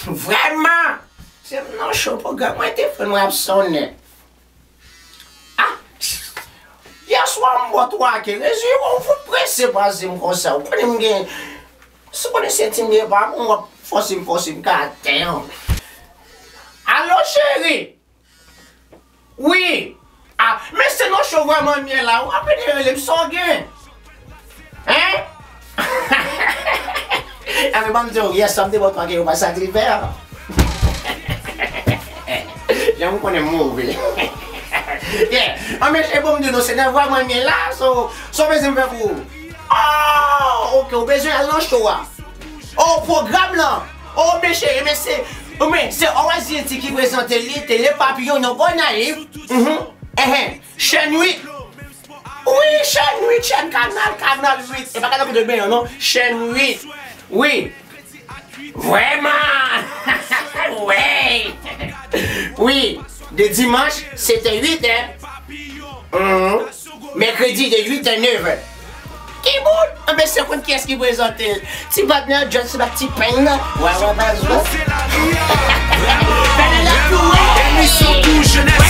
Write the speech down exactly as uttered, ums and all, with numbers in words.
Vrèman! Se m nan cho pwogram mwen te fè mwen ap sonnen. Ah! Yèswa m bò twa ke rezi ou fout prese pase m konsa. Ou konnen m gen. Si w konnen senti m gen pa bon, w ap fòse m, fòse m ka atè. Alo, cheri! Wi! Ah, men se nan cho vrèman m ye la. W ap vin rele m sa w gen? Hein? Ah, men ban m di w, yè swa m te bò twa ke yo pa satisfè. Jan m konnen m move. Yeah. Ah, men e bon m di nou, se nan vrèman m ye la, so, so bezwen m fè pou ou. Oh, ok, ou bezwen al nan cho a. Oh, pwogram lan. Oh, men cheri, men se, men se Orazilti ki prezante li, Tele Papiyon nan Gonayiv. Mhm. Ehe. Chèn uit. Wi, chèn uit, chèn kanal, kanal uit. E pa kanal kote ben non. Chèn uit. Wi. Vrèman. Wi. Wi. De dimanch, sete uit è. Mhm. Mèkredi, de uit è, neve. Ki bout? Anben, se konn kiyès ki prezante l. Ti patnè, John, se pa ti peng nan. Wè, wè, baz, wè. Fè de la tou, wè. Emisyon tou jenès.